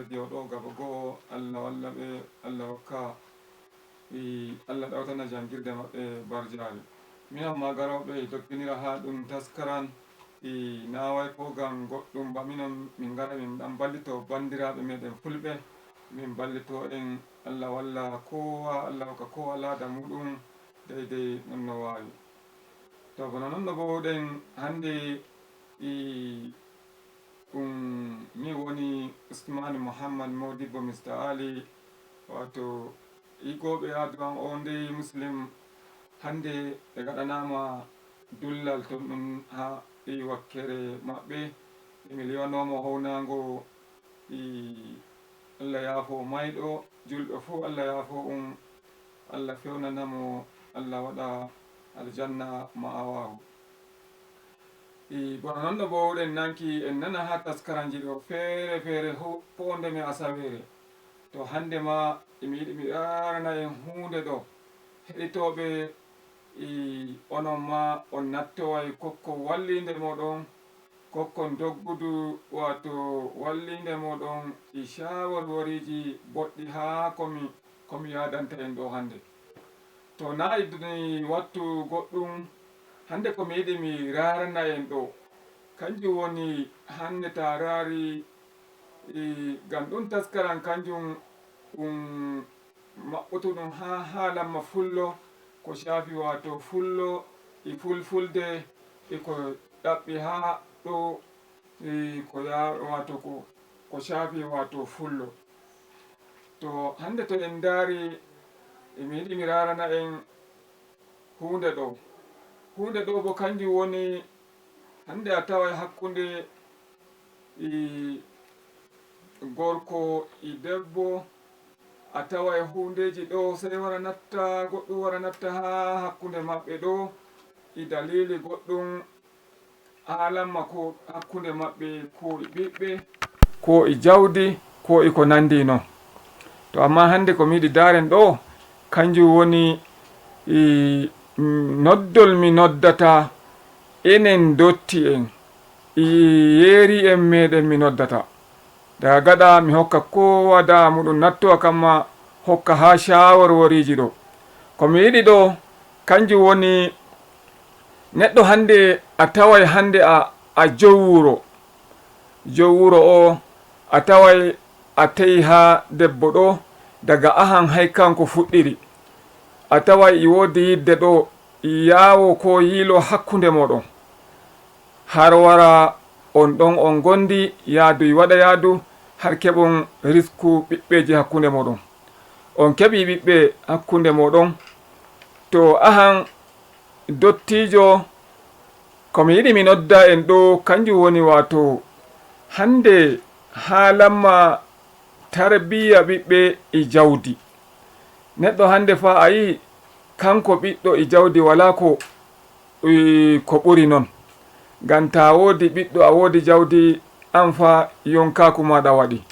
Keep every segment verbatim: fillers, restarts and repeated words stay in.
yo ɗo gaba go'o, Allah walla ɓe, Allah hokka, i, Allah ɗawtana janngirde maɓɓe barjaari. Minon ma garooɓe e jokkinira haa ɗum taskaran, i, naaway ko ngam goɗɗum ba minon min ngara min ɗan ballito banndiraaɓe meɗen fulɓe, min ballito en, Allah walla kowa, Allah hokka kowa laada muɗum daidai non no waawi. To, bana non no mboowɗen hannde, i, ɗum min woni Usmani Muhammad Modibbo Mister Ali, wato igooɓe yaadu an on dey Muslim. Hannde ɓe ngaɗanaama dullal ton ɗum haa e wakkere maɓɓe. E mi liwanoomo hownaango, i, Allah yaafo mayɗo, julɗo fuu Allah yaafo um, Allah fewnanamo, Allah waɗa aljanna ma'awaahu. I, bana non no mboowɗen nanki, en nana haa taskaranji ɗo feere feere ho-, poonde me asaweere. To hannde ma, emi yiɗi mi raarana en huunde ɗo. Heɗitooɓe, i, onon ma on nattoway kokko walliinde mooɗon, kokkon doggudu, waato walliinde mooɗon e shaawarwariiji boɗɗi haa ko mi, ko mi yaadanta en ɗo hannde. To naa e duni wattu goɗɗum, hannde ko mi yiɗi mi raarana en ɗo, kanjum woni hannde ta raari, i, ngam ɗum taskaran kanjum ɗum maɓɓutuɗum haa haalamma fullo, ko shaafi waato fullo e fulfulde e ko ɗaɓɓi haa ɗo, e ko ya-, waato ko, ko shaafi waato fullo. To hannde to en ndaari, e mi yiɗi mi raarana en huunde ɗo. Huunde ɗo bo kanjum woni hannde a taway hakkunde e gorko e debbo, a taway huundeeji ɗo sey wara natta, goɗɗum wara natta haa hakkunde maɓɓe ɗo, e daliili goɗɗum haalamma ko hakkunde maɓɓe, ko e ɓiɓɓe, ko e jawdi, ko e ko nanndi non. To amma hannde ko mi yiɗi ndaaren ɗo, kanjum woni, e, noddol mi noddata enen ndotti en, e yeeri en meɗen mi noddata. Daga gaɗa mi hokka kowa da'a muɗum nattowa kamma hokka haa shaawarwariiji ɗo. Ko mi yiɗi ɗo, kanjum woni neɗɗo hannde a taway hannde a, a jow wuro. Jow wuro o a taway a te'i haa debbo ɗo daga ahan hay kanko fuɗɗiri. A taway e woodi yidde ɗo yaawo ko yiilo hakkunde mooɗon. Har wara on ɗon on ngondi yaadu e waɗa yaadu har keɓon risku ɓiɓɓeeji hakkunde mooɗon. On keɓi ɓiɓɓe hakkunde mooɗon. To ahan dottiijo, ko mi yiɗi mi nodda en ɗo, kanjum woni waato hannde haalamma tarbiya ɓiɓɓe e jawdi. Neɗɗo hannde fa a yi kanko ɓiɗɗo e jawdi walaa ko, e, ko ɓuri non. Ngam ta woodi ɓiɗɗo a woodi jawdi an fa yonkaaku maaɗa waɗi.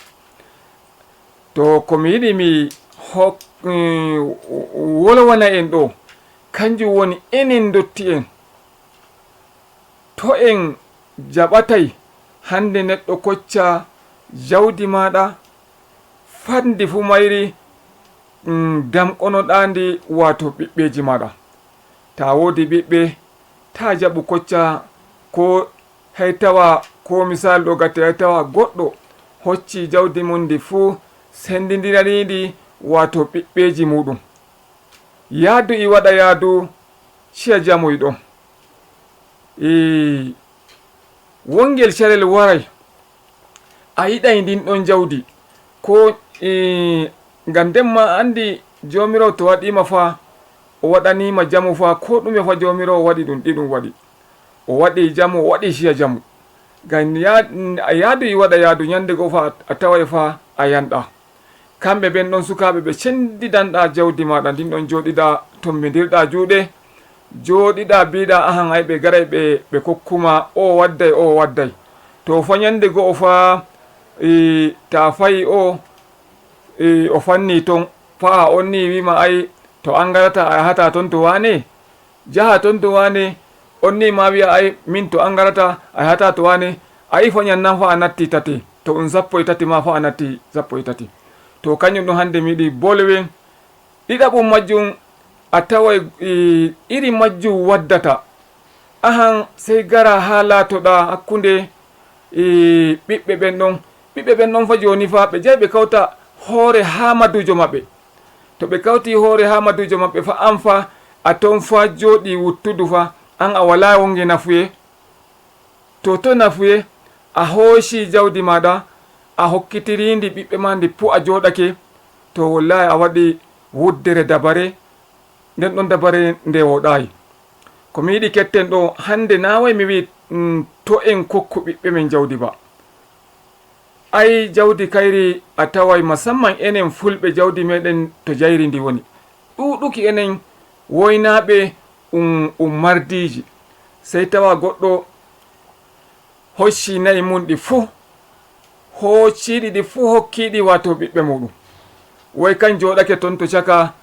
To ko mi yiɗi mi hok-, mm, wolwana en ɗo, kanjum woni enen ndotti en. To en jaɓatay hannde neɗɗo kocca jawdi maaɗa, faddi fu mayri, mm, damƙonoɗaa ndi waato ɓiɓɓeeji maaɗa. Ta woodi ɓiɓɓe, ta jaɓu kocca ko hay tawa, ko misal ɗo gatti, hay tawa goɗɗo hocci jawdi mum ndi fuu sendindirani ndi waato ɓiɓɓeeji muɗum. Yaadu e waɗa yaadu, ciya jamu e ɗon. E wongel carel waray, a yiɗay ndin ɗon jawdi. Ko, e, ngam nden ma anndi Joomiraawo to waɗiima fa, o waɗaniima jamu fa, ko ɗume fa Joomiraawo waɗi ɗum, ɗi ɗum waɗi. O waɗi jamu, o waɗi ciya jamu. Ngam ya-, yaadu e waɗa yaadu, ñande goo fa a taway fa a yanɗa. Kamɓe ɓen ɗon sukaaɓe ɓe cendidanɗaa jawdi maaɗa ndin ɗon, jooɗiɗaa tombindirɗaa juuɗe, jooɗiɗaa biiɗaa ahan ay ɓe garay ɓe, ɓe kokkuma o wadday, o wadday. To fa ñande go'o fa, e, ta fayi o, e, o fanni ton, fa a on ni wiima ay to an ngarata a yahata ton to waane, jaha ton to waane, on ni ma wi'a ay min to an ngarata a yahata to waane, a yi fa ñannan fa a natti tate. To ɗum sappo e tati ma fo a natti sappo e tati. To kañum ɗum hannde mi yiɗi bolwe. Ɗiɗaɓum majjum a taway, e, iri majjum waddata. Ahan sey gara haa laatoɗaa hakkunde, e, ɓiɓɓe ɓen ɗon. Ɓiɓɓe ɓen ɗon fa jooni fa ɓe jahi ɓe kawta hoore haa maduujo maɓɓe. To ɓe kawti hoore haa maduujo maɓɓe fa, an fa a ton fa jooɗi wuttudu fa, an a walaa wonge nafuye. To to nafuye, a hooci jawdi maaɗa, a hokkitiriindi ɓiɓɓe ma ndi fuu a jooɗake, to wollahi a waɗi wuddere dabare, nden ɗon dabare nde wooɗaayi. Ko mi yiɗi ketten ɗo, hannde naa way mi wi'i, mm, to en kokku ɓiɓɓe men jawdi ba. Ay jawdi kayri a taway, musamman enen fulɓe jawdi meɗen to jayri ndi woni. Ɗuuɗuki enen woynaaɓe um, um mardiiji. Sey tawa goɗɗo hocci na'i mum ɗi fuu, hoociiɗi ɗi fuu hokkiiɗi waato ɓiɓɓe muɗum. Woy kan jooɗake ton to caka,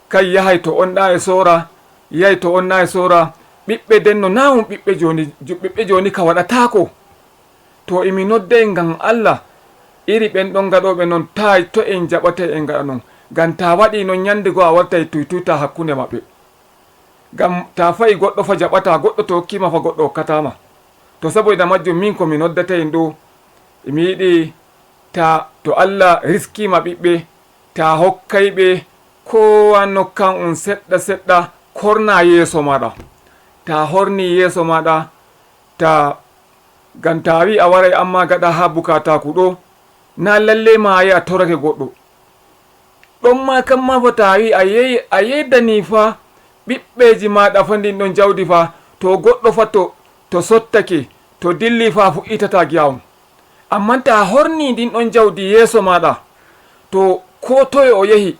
kan yahay to on ɗa e soora, yahay to on ɗa e soora. Ɓiɓɓe denno naa um ɓiɓɓe jooni, ju-, ɓiɓɓe jooni ka waɗataako. To emi nodday ngam Allah, iri ɓen ɗon gaɗooɓe non, taa to en jaɓatay en ngaɗa non. Ngam taa waɗi non, nyande goo a wartay tuytuyta hakkunde maɓɓe. Ngam taa fa'i goɗɗo fa jaɓataa goɗɗo, to hokkiima fa goɗɗo hokkataa ma. To saboda majjum min ko mi noddata en ɗo, emi yiɗi taa to Allah riskiima ɓiɓɓe, taa hokkay ɓe koowa nokkan um seɗɗa seɗɗa, korna yeeso maaɗa. Taa horni yeeso maaɗa, taa, ngam taa wi'i a waray amma gaɗa haa bukataaku ɗo, naa lalle ma a yahi a torake goɗɗo. Ɗon ma kamma fa taa wi'i a yey-, a yeydanii fa ɓiɓɓeeji maaɗa fa ndin ɗon jawdi fa, to goɗɗo fa to, to sottake, to dilli fa a fuɗɗitataa giya on. Ammaa taa hornii ndin ɗon jawdi yeeso maaɗa, to koo toye o yehi,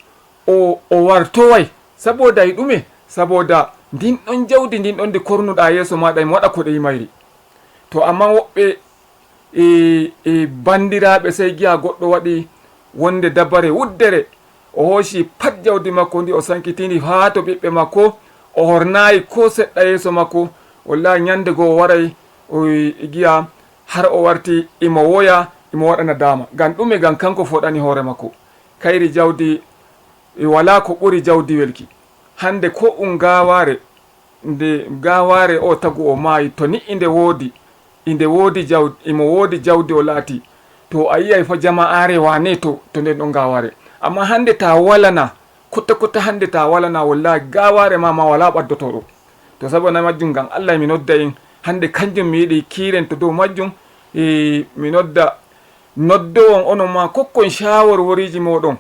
o, o wartoway. Saboda e ɗume? Saboda ndin ɗon jawdi, ndin ɗon ndi kornuɗaa yeeso maaɗa, emo waɗa ko ɗe yimayri. To ammaa woɓɓe e, e banndiraaɓe, sey giya goɗɗo waɗi wonde dabare wuddere, o hooci pat jawdi makko ndi, o sankitindi haa to ɓiɓɓe makko, o hornaayi koo seɗɗa yeeso makko. Wallahi, nyande goo o waray, o giya har o warti imo woya, imo waɗa nadaama. Ngam ɗume? Ngam kanko foɗani hoore makko. Kayri jawdi, e walaa ko ɓuri jawdi welki. Hande ko um gaawaare, nde gaawaare o tagu o maayi, to ni inde woodi, inde woodi jaw-, imo woodi jawdi o laati, to a yi'ay fa jama'aare waane to, to nden ɗon gaawaare. Ammaa hande taa walana, kotta kotta hande taa walana, wallahi gaawaare ma, ma walaa ɓaddotooɗo. To saboda majjum, ngam Allah mi nodda en, hande kanjum mi yiɗi kiiren to dow majjum, e, mi nodda, noddowon onon ma kokkon shaawarworiiji mooɗon.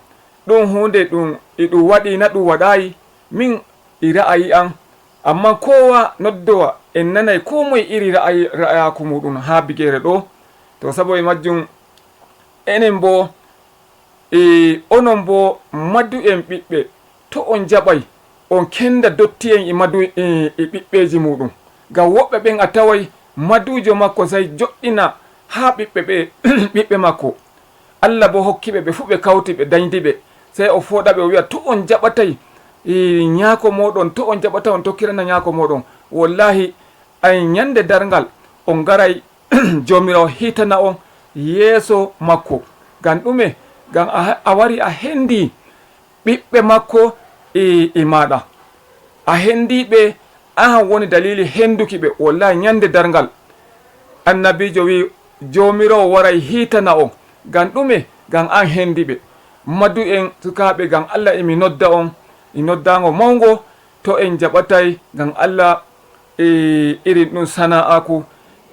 Ɗum huunde ɗum, e ɗum waɗi na ɗum waɗaayi? Min e ra'ayi am, ammaa koowa noddowa, en nanay koo moye iri ra'ayi-, ra'ayaaku muuɗum haa bigeere ɗo. To sabo e majjum, enen boo, e onon boo, madu'en ɓiɓɓe, to' on jaɓay on kenda dotti'en e madu-, e, e ɓiɓɓeeji muuɗum. Ngam woɓɓe ɓen a taway maduujo makko sey joɗɗina haa ɓiɓɓe ɓe, ɓiɓɓe makko. Allah boo hokki ɓe, ɓe fuu ɓe kawti, ɓe danydi ɓe. Sey o fooɗa ɓe, o wi'a, "To' on jaɓatay, e, nyaako mooɗon, to' on jaɓata on tokkirana nyaako mooɗon." Wallahi, ay nyande darngal, on ngaray Joomiraawo hiitana on yeeso makko. Ngam ɗume? Ngam a, a wari a hendi ɓiɓɓe makko e, e maaɗa. A hendi ɓe, an woni daliili henduki ɓe. Wallahi, nyande darngal, Annabiijo wi'i, "Joomiraawo waray hiitana on." Ngam ɗume? Ngam an hendi ɓe. Madu'en, sukaaɓe, ngam Allah e mi nodda on, e noddaango mawngo, to en jaɓatay, ngam Allah, e irin ɗum sana'aaku,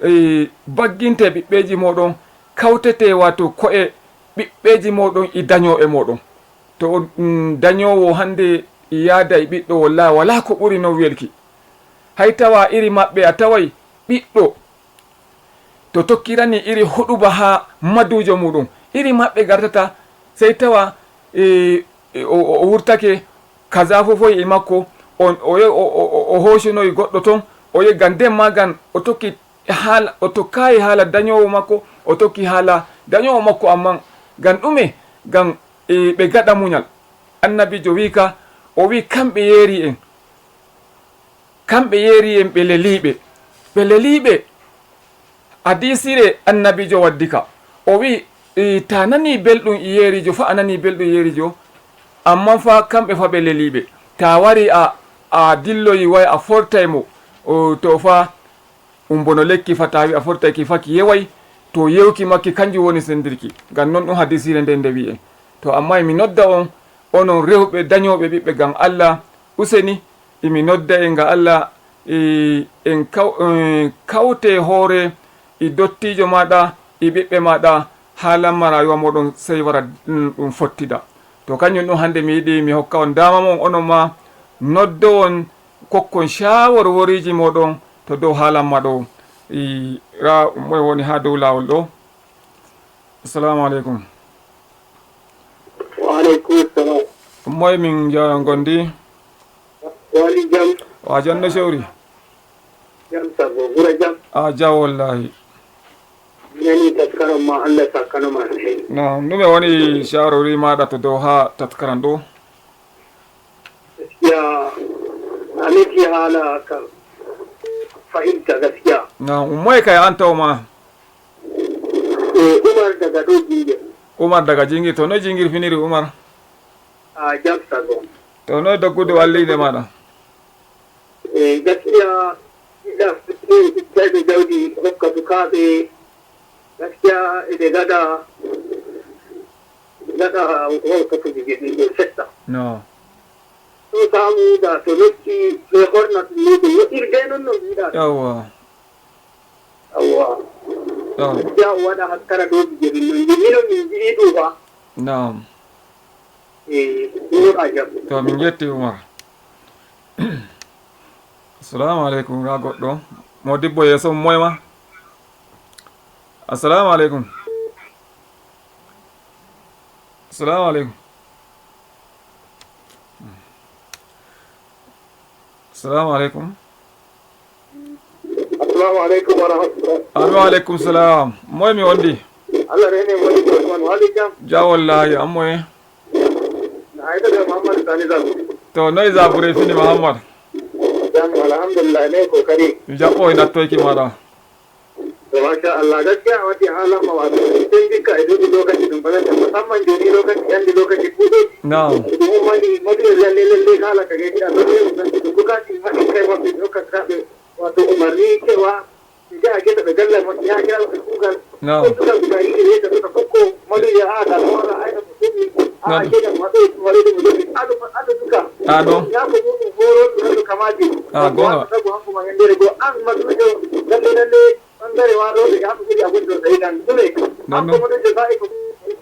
e bagginte ɓiɓɓeeji mooɗon, kawtete, waato ko'e ɓiɓɓeeji mooɗon e danyooɓe mooɗon. To, mm, danyoowo hande yaada e ɓiɗɗo, wallahi, walaa ko ɓuri non welki. Hay tawa iri maɓɓe a taway ɓiɗɗo to tokkirani iri huɗuba haa maduujo muuɗum, iri maɓɓe gartata, sey tawa, e, e, o, o, o wurtake, kaza fofoy e makko, on, o, o, o, o, o hoocunoy goɗɗo ton, o yeggan nden maagan, o tokki haala, o tokkaayi haala danyoowo makko, o tokki haala danyoowo makko, ammaa ngam ɗume? Ngam, e, ɓe gaɗa munyal. Annabiijo wi'i ka, o wi'i, "Kamɓe yeeri en." Kamɓe yeeri en ɓe leliiɓe. Ɓe leliiɓe. Hadiisire Annabiijo waddi ka. O wi'i, "I, ta nanii belɗum e yeeriijo fa, a nanii belɗum e yeeriijo, ammaa fa kamɓe fa ɓe leliiɓe. Ta wari a, a dilloyi way a fortay mo, o, to fa um bono lekki fa, ta wi'i a fortay ki fa ki yeway, to yewki makki kanjum woni sendirki." Ngam non ɗum hadiisiire nden nde wi'i. To ammaa emi nodda on, onon rewɓe danyooɓe ɓiɓɓe ngam Allah, useni, emi nodda en ngam Allah, e, en kaw-, en kawte hoore e dottiijo maaɗa, e ɓiɓɓe maaɗa, haa lamma rayuwa mooɗon sey wara, mm, ɗum fottida. To kanjum ɗum hannde mi yiɗi mi hokka on daama mon, onon ma noddowon, kokkon shaawarwariiji mooɗon to dow haa lamma ɗo. E, ra, moye woni haa dow laawol ɗo? Assalamu aleykum. Wa aleykum salam. Moye min ja-, ngondi? Wali jam. Wa jam no shewri? Jam sago, gura jam. A jam wallahi. Nani taskaran ma, Allah sakano ma alheri. Na, ɗume woni shawarwari maɗa to dow ha taskaran ɗo? Gaskiya, a meti hala ka fahimta gaskiya. Na, moye kay an taw ma? Eh, Umar daga ɗo Jingir. Umar daga Jingir. To noy Jingir finiri, Umar? A jam sago. To noy doggudu wallinde maɗa? Eh, gaskiya, iɗa ittayɓe jawdi hokka sukaaɓe. Gaskiya, eɓe gaɗa, eɓe gaɗa hokka sukaaɓe ɗum ɗo seɗɗa. No. To saamu da to nokki ɓe horna ɗum ni ɗum moƴƴiri de non no mbiɗa. Yawwa. Yawwa. Yawwa. Ya o waɗa hakkara dow bije ɗum non. Min mino min njiɗi ɗum ba. Naam. Eh, ɗum a jam. To min yetti Umar. Assalamu aleykum, ga goɗɗo. Modibbo yeeso moy ma? Assalamu aleykum. Assalamu aleykum. Assalamu aleykum. Assalamu aleykum wa rahmatullah. Amin wa aleykum salam. Moy mi wondi? Allah rene wali ko on wali jam. Ja wallahi, an moye? Na Aisha Muhammad Sani Zabu. To noy Zabure fini Muhammad? Jam alhamdulillah, ne kokari. Mi jaɓɓo e nattoyki maɗa. To, masha Allah, gaskiya a waɗi haalan ma, wato, sai dukka e duɗi lokaci ɗum balanta, musamman joni lokaci, yandi lokaci kuɗo. Na'am. Ɗum ummani maduya lalle, lalle, kala ka gaskiya, ɗum ɗum ɗum ɗum bukati haɗin kai maɓɓe, ɗum hokka sukaaɓe, wato, umarni cewa ɓe jaha gesa ɓe galla mo, ya kira ɓe kugal. Na'am. Ko duka guda yiɗi reta duka kokko maduya, a da mora, ai da mutumi, a Na'am. Ke da maɗo, maɗo da mutumi, ado, ado duka. A ɗo. Ya ko muɗum horo, ɗum ɗo kamaji. A, gonga. Sabu hanko ma yandere go, an madujo, lalle, lalle, ɓangare waɗooɓe e haɓɓude a woni ɗo tawi tan ɗume? Non, non. Hanko mo ɗum jogaaki ko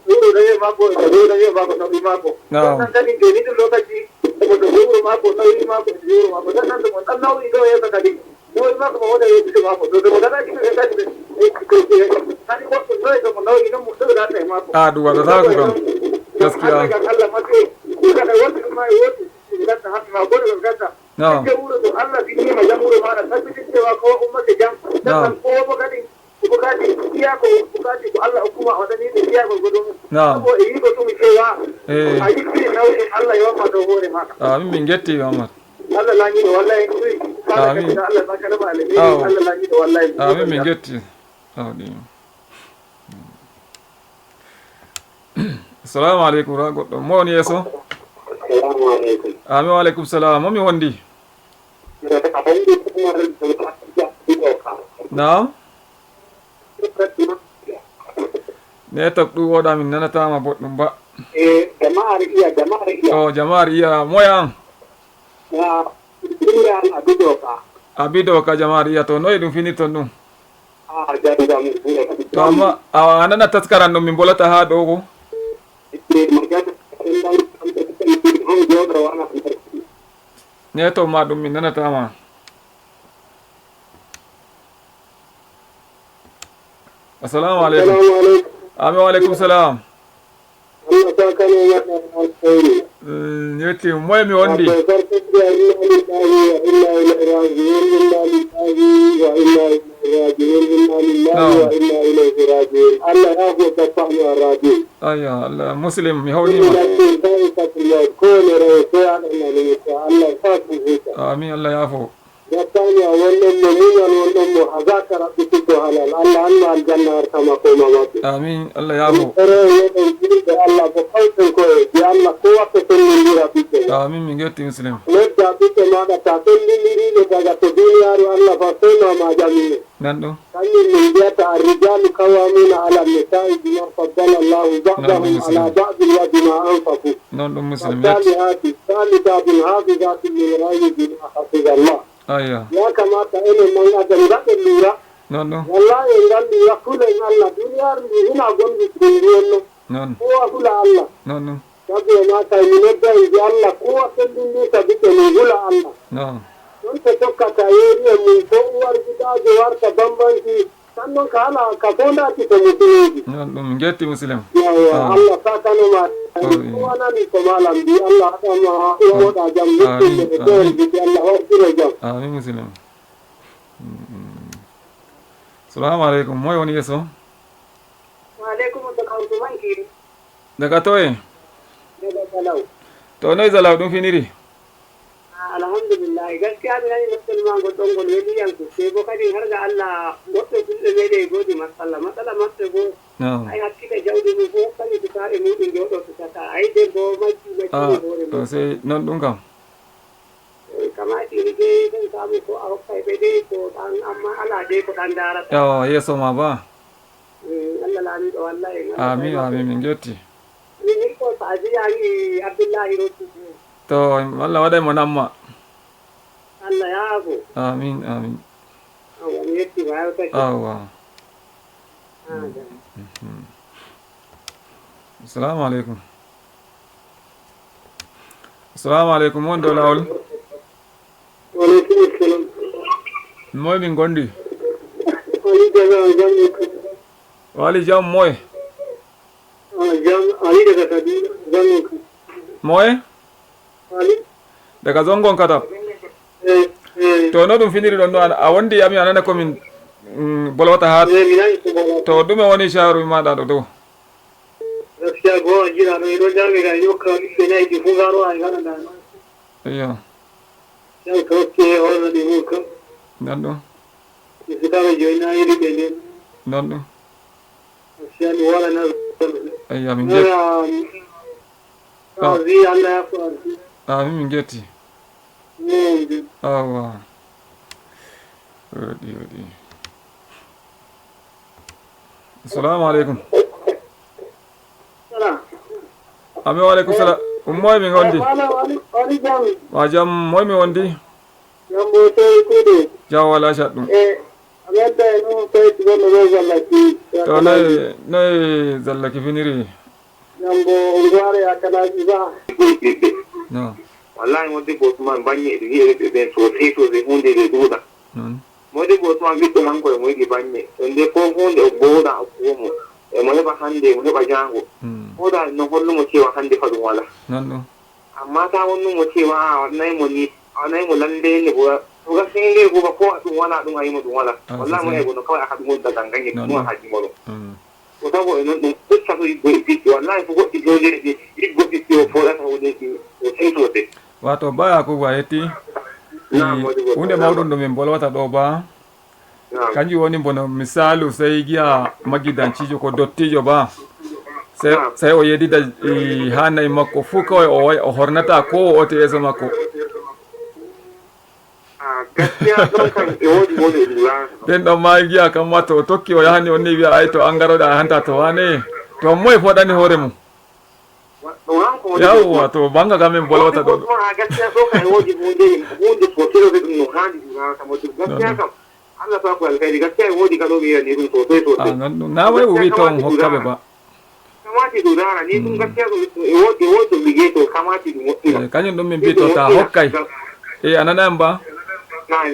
wuro rewe maako, e ko rewe maako, nawɗi maako. Na'am. Ɗon tan kadi, jooni ɗum lokaci, omo to wuro maako, nawɗi maako, e wuro maako. Ɗon tan to mo ɗon nawɗi ɗo yeeso kadi. Nawɗi maako mo wona yeeso maako. To, to mo gaɗaaki ɗum e kadi ɓe, e, e, e, kadi woɗɗo noy to mo nawɗi non mo ɗo naata e maako. Ah, ɗum waɗata ko kam. Gaskiya. Allah gal Allah maɓɓe. Ɗum kadi wonɓe ɗum ma e woɗɗi. Ɗum gatta haɓɓe ma, goɗɗo ɗum gatta. Na'am. Inde wuro to Allah binniima jam wuro maaɗa, tabbitin cewa ko ummake jam. Na'am. Tan ko wo kadi, ko kadi iya ko, ko kadi ko Allah hokkuma o waɗani ɗum iya ko goɗɗum. Na'am. Sabo e yiɗo ɗum cewa. Eh. A yiɗi nawde Allah yomma dow hoore maaɗa. Amin, min ngetti Muhammad. Allah laamiɗo walla en ɗuy. Kala Amin. Kadi Allah barka lama alheri. Aw. Allah laamiɗo walla en. Amin, min ngetti. Aw, ɗi. Assalamu aleykum, ra goɗɗo. Mo woni yeeso? Assalamu aleykum. Amin wa aleykum salam. Mo mi wondi? Naam? Network ɗum woɗa, min nanataama boɗɗum ba. Eh, jamaare iya, jamaare iya. To, jamaare iya. Moye an? Ah, innde am Abido Ka. Abido Ka, jamaare iya. To, noye ɗum finirton ɗum? Ah, jam, jam, jam. To, amma, a, a nana taskaran ɗum min bolata haa ɗo ko? Eh, mo jam, jam, jam, jam, jam. Network ma ɗum min nanataama. Assalamu aleykum. Assalamu aleykum. Amin wa aleykum salam. Allah sakano ma alheri. Mm, yetti, moye mi wondi? Wato, farko dai, inna lillahi wa inna ilaihi raji'un, inna lillahi wa inna ilaihi raji'un, inna lillahi Na'am. Wa inna ilaihi raji'un. Allah ya go ta fahmi raji'un. Ayya, Allah, Muslim, mi hawni ma. Inna lillahi wa inna ilaihi raji'un. Ko ne rai, ko ya Allah ne, Allah ya sa ku huta. Amin, Allah ya fo. Gattani a wonɗon mo muñal, wonɗon mo hazaka raɓɓitum ko halal. Allah anno aljanna artama ko ma maɓɓe. Amin. Allah yaafo. Ere meɗen juulɓe Allah ko kawten ko e ɓe Allah ko watta sennindira ɓiɓɓe. Amin. Min getti muslim. Nedda ɓiɓɓe maɗa ta sennindiriɓe daga to duniyaaru Allah fa sey ma ma ƴamine. Nan ɗum. Kañum min mbiyata arrijalu qawwamuna ala nisa'i bima faddala Allahu ba'dahum ala ba'din wa bima anfaqu. Non ɗum musidɗo. Fasalihati qanitatun hafizatun lil ghaybi bima hafizallah. Aywa. Ya kamata enen man adam ngaɗen lura. Non ɗum. Wallahi en nganndi hakkunde en Allah duniyaaru ndu hina gonɗi ɗum ndu wonno. Non. Ko a hula Allah. Non ɗum. Sabu e maa kay mi nodda en mbi Allah ko a fellindinta ɓiɓɓe mum hula Allah. Non. Ɗon ko tokkata yeeri e mum ko uwar gidaajo warta bambanti tan noon ka hala ka fondaaki ko musulmiiji. Non ɗum ngetti muslim. Yawa Allah sakano ma. Ko wanani ko malam mbi Allah haɗama ummoɗa jam luttuɓe e dewol gite Allah wartiro jam. Amin muslim. Salamu aleykum, moy woni yeeso? Wa aleykum salam, ko mankiri. Daga toye? Daga Salaw. To noy Salaw ɗum finiri? Ah, alhamdulillahi. Gaskiya mi nani noftel ma ngol ɗon ngol weli yam sosai. Bo kadi har ga Allah goɗɗo julɓe meɗen e godi masalla. Matsala maɓɓe bo ay hakkile jawdi mum fof kadi sukaaɓe muɗum jooɗo sukata. Ay debbo majji majji hoore mum. Sey non ɗum kam. Kamati ni dai zan samu ko a hokkai bai dai ko dan amma ala dai ko dan darata. Yawa yeeso ma ba. Amin amin min getti. Min ko sa'adi yani Abdullahi Rotu. To Allah waɗay mo namma. Allah yaafo. Amin amin. Awa mi yetti ma yawtake. Awa. Assalamu aleykum. Assalamu aleykum, won dow laawol. Waleykum salam. Moy min gondi? Ali daga Zango Kata. Wali jam moy? Ah, jam Ali daga Kaduna, Zango Kata. Moy? Ali. Daga Zango Kata. Eh, eh. To no ɗum finiri ɗon no a wondi ami a nana komin mm, bolwata ha. Eh, mi nani ko bolwata. To ɗume woni sharu maɗa ɗo dow? Gaskiya go a jira no ido dame ga yo ka ɓiɓɓe nayi ɗi fu ngaro a ngana da. Iyo. Yau ka wakke horna ɗi mun kam. Nan ɗo. Mi sukaaɓe joyi na yiɗi ɓe nden. Nan ɗo. Gaskiya mi wala na. Ayya min getti. Wala. Ka wi Allah ya ko ardi. Amin min getti. Awa. Waɗi waɗi. Assalamu aleykum. Salam. Ami wa aleykum salam. Ummoy min gondi. Wala wali wali jam. Wa jam moy min wondi. Jam bo tawi kuuɗe. Jam wala shat ɗum. E amedda e ɗum tawi ɗum no zallaki. To noy noy zallaki finiri. Jam bo on goare ya kalaji ba. No. Wallahi modibbo Usman baññe eɗe yi'e ɓe ɓen sosai sosai hunde nde ɗuuɗa. Modibbo Usman ɓiɗɗo kanko e mo yiɗi baññe. To nde fof hunde o bowɗa o kuwomo. E mo heɓa hannde e mo heɓa jaango. Ko da no hollumo cewa hannde fa ɗum wala. Non ɗum. Amma ta wonnumo cewa a waɗanay mo ni a waɗanay mo lallende ko to gasini nde buba ko ɗum wala ɗum ayimo ɗum wala. Walla mo ego no kawai aka ɗum woni daga gañe ɗum a haji mo ɗum. Ko sabu e noon ɗum ɓurta ko yiggo e ɓiɓɓe wallahi ko goɗɗi doleeji yiggo ɓiɓɓe o fooɗata o ɗeɗi o seytode. Wato baya ko wa yetti. Hunde mawɗum ɗo min bolwata ɗo ba. Kanjum woni bono misalu sey giya magidancijo ko dottijo ba. Sey o yeddida ha nayi makko fuu kawai o hornata ko o oti yeeso makko. Nden ɗon ma giya kam ma to o tokki o yahani on ni wiya ay to an garoɗa a hanta to wane to moye foɗani hoore mum. Yawwa to banga kam min bolwata ɗo. Ɗum na wayi o wi to on hokkaɓe ba. Kamati ɗum rara ni ɗum gaskiya ɗum e woodi e woodi ɗum ligey to kamati ɗum woɗɗina. Kañum ɗum min mbi to ta hokkay. E a nana en ba?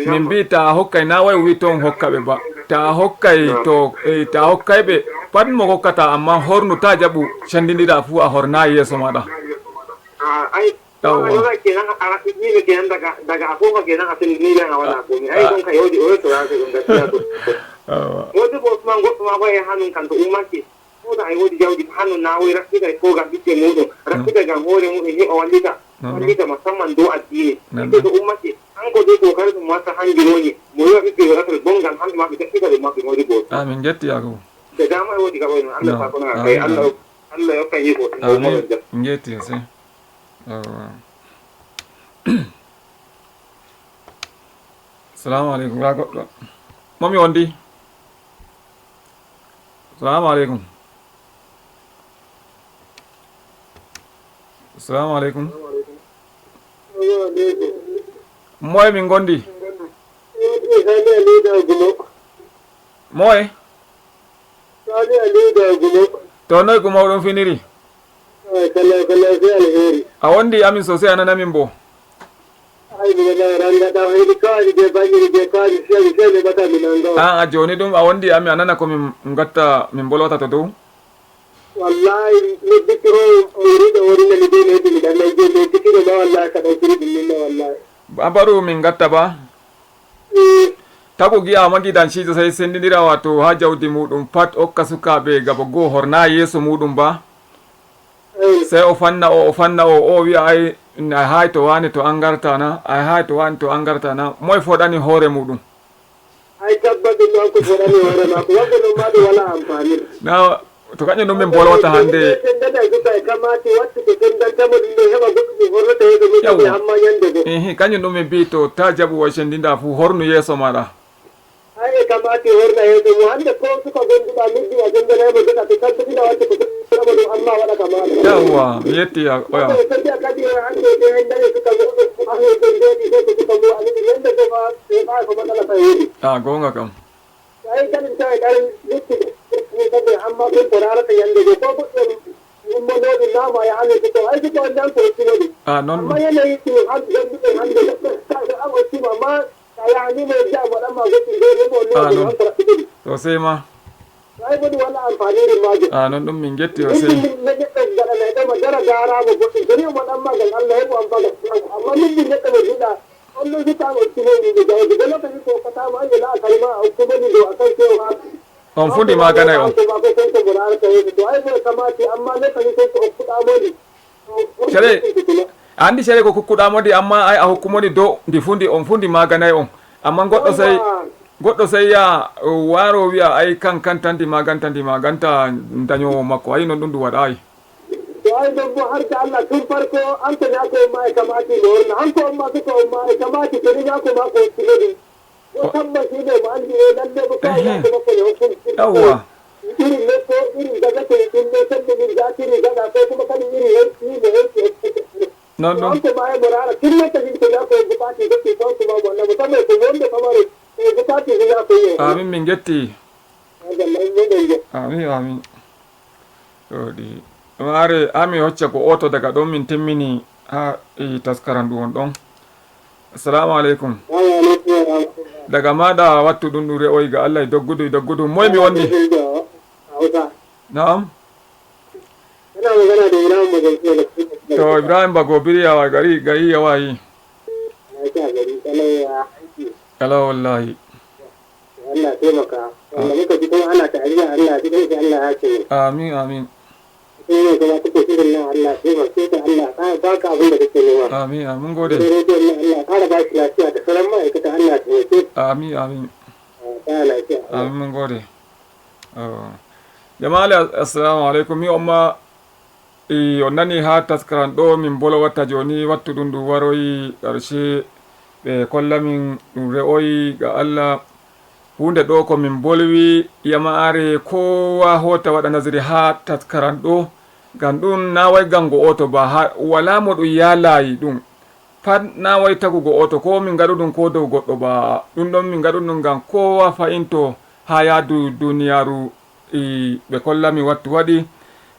Min mbi ta hokkay na way wi to on hokka ɓe ba. Ta hokkay to e ta hokkay ɓe pat mo hokkata amma hornu ta jaɓu sendindira fu a horna yeeso maɗa. Yawwa. Kenan a ɗiɗɗiɓe kenan daga daga a fofa kenan a sendiniɓe a wala komi ay ɗon ka yawdi o yetto yawde ɗum gaskiya to. Wodi bo Usman goɗɗo ma ko e hanun kan to ummake. Ko da ay wodi jawdi hanu na wai rakkita ko gam ɓiɓɓe muɗum rakkita gam hoore muɗum heɓa wallita. Non, non. Wallita musamman dow addini. Non, ɓiɓɓe non. To ummake, kanko debbo o kala ɗum watta hanjum woni, mo wi'a ɓiɓɓe o rata bongal, hamɓe ma ɓe jaɓɓita ɗum maɓɓe mawɗi gooto. Ah, min ngetti Yakubu. Ɓe dama e woodi gaɓa non, Allah. Non. Faako non, kay, amin, Allah, amin. Allah yokkan yigo. Amin. Ngetti o sey. Awa. Salamu aleykum. Ndaa goɗɗo. Mo mi wondi? Salamu aleykum. Salamu aleykum. Moye min ngondi? Moye? To noy ko mawɗon finiri? A wondi amin sosai, a nanamin bo. Ay, mi nana ranga da hedi kawai je bangiri je kawai sai mi sai mi bata mi nanga. A'a, joni ɗum a wondi ami a nana ko min gatta min bolwata to dow. Wallahi, mi dikiro mi rido wori ne mi de ne mi dan nan je mi dikiro ma wallahi ka dan kiri din ne wallahi. Habaru min gatta ba. Mm. Tagu gi'a magidanciijo sey sendindira wato haa jawdi muuɗum pat okka sukaaɓe gaba goo hornaa yeeso muuɗum ba. Mm. Sey o fanna o, o fanna o, o wi'a ay, ay haay to waane to an ngarta na, ay haay to waane to an ngarta na. Moy fooɗani hoore muuɗum? Ay tabba ɗum noon ko fooɗani hoore maako. Wadde noon maa ɗum walaa ampaani. Na To kañum ɗum min bolwata hannde. Sendata e suka e kamaati wattu ko sendantamo ɗum ɗo heɓa goɗɗum ɗum horrata yeeso mum. Yawwa. Ko e amma ñande goo. Ehe, kañum ɗum min mbii to ta jaɓu way sendinda fuu hornu yeeso maɗa. Hay e kamaati horna yeeso mum. Hannde ko suka gonduɗa noddi a sendanaimo joɗa to tabbitina wattu ko sendama ɗum amma waɗa ka maɗa. Yawwa, mi yetti ya oya. Ko e sadiya kadi e hannde ɓe hen dañi suka goɗɗo ko ahi e ɓe ndeeɗi ɗo ko suka mum ani ɗum ñande goo fa ɓe ɓawi ko matsala fa heewi. A goonga kam. So a yii kañum tawi ɗawi luttude, ɗum kadi amma ɗum ko raarata ñande goo, ko goɗɗum ummanooɗum naama e hannde so tawi hay so tawi nan ko e tinoɗi. Ah, noon. Amma yanayi ɗum hannde, hannde neɗɗo tawi an o tima ma, so a yahanima e jam waɗanma goɗɗum ɗo, ɗum on Ah, noon noon. Ko raɓɓiɗum. Sosai ma. So hay moni walla an faamirin maajo. Ah, noon ɗum min ngetti o sey. Min neɗɗo gaɗanay ɗoma dara daaraama goɗɗum, so ni omo ɗamma ngal Allah heɓu am bagal. Amma min min neɗɗo mo jiɗa, On ɗon hitaande o tinoy yimɓe jawdi, ko lokaci ko kataama, yo laakari ma, o kumani dow a kan kewa. On fuu ndi maaganay on. Ko ma ko kanko mo raarata yeeso, to ay mo e kamaati, amma lokaci kanko o kuɗaama ndi. Cere, a anndi cere ko kukkuɗaamo ndi, amma ay a hokkumo ndi dow ndi fuu ndi, on fuu ndi maaganay on. Amma goɗɗo sey, goɗɗo sey yaa waaro wi'a ay kan, kan tan ndi maaganta, ndi maaganta dañoowo makko. Ay non ɗum ɗum waɗaay. To ay ɗon bo har ga Allah tun farko, an ko ñaako on ma e kamaati mo horna. An ko on ma suka on ma e kamaati, to ni ñaako ma ko tinoɗi. Ko tabba si mo mo anndi e lalle mo ka Ehe. Ñaako makko ne hokkum. Yawwa. Irin nokko, irin gagate, ɗum ɗo tedde min jaatiri gaɗa, ko kuma kadi irin helti mo helti. Non ɗum. An ko ma e mo raara, tun nokka hin ko ñaako on bukaati, dokki ko an ko ma mo annabo, tabba ko wonde famare, ko bukaati ko ñaako on. Amin, min ngetti. Amin, amin. Ɗo ɗi. Maare, haa mi hocca ko oto daga ɗon min timmini haa e taskaram ɗum on ɗon. Assalamu aleykum. Wa aleykum wa rahmatullah. Daga maaɗa wattu ɗum ɗum re'oyi ga Allah e doggudu e doggudu. Moy mi wonni? Hausa. Na'am. Kana magana da Ibrahim Bagobiri daga To Ibrahim Bagobiri ya wa gari, gari ya wayi. Na ji a gari, kalau ya aiki. Kalau wallahi. Allah taimaka. Wanda muka ji kuma ana ta'aziyya, Allah ji ɗanki, Allah ya ce. Amin, amin. Kuma ne kuma kuke shirin nan, Allah taimake ka, Allah ka baka abin da kake nema. Amin, amin. Mun gode. Gidan rediyon nan, Allah ƙara ba shi lafiya da sauran ma'aikata, Allah taimake. Amin, amin. Ba lafiya. Amin, mun gode. Oh. Jama'a, assalamu alaikum. Mi umma E, on nani haa taskaram ɗo min bolwata jooni, wattu ɗum ɗum waroyi ƙarshe. Ɓe kolla min ɗum re'oyi ga Allah. Huunde ɗo ko min bolwi, yama'are kowa hoota waɗa nasiri haa taskaram ɗo. Ngam ɗum na way gango oto ba, haa walaa mo ɗum yaalayi ɗum. Pat na way tagugo oto, ko min ngaɗu ɗum ko dow goɗɗo ba. Ɗum ɗon min ngaɗu ɗum ngam kowa fa'into haa yaadu duniyaaru. E, ɓe kolla mi wattu waɗi.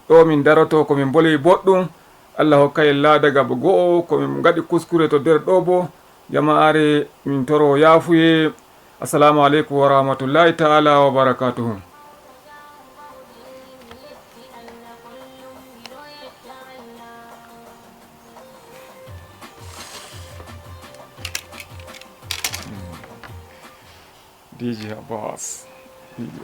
Ɗo min daroto ko min bolwi boɗɗum. Allah hokka en laada gaba go'o ko min ngaɗi kuskure to nder ɗo bo. Jama'aare min toro yaafuye. Assalamu aleykum wa rahmatullahi ta'ala wa barakatuhu. D J Abbas. D J.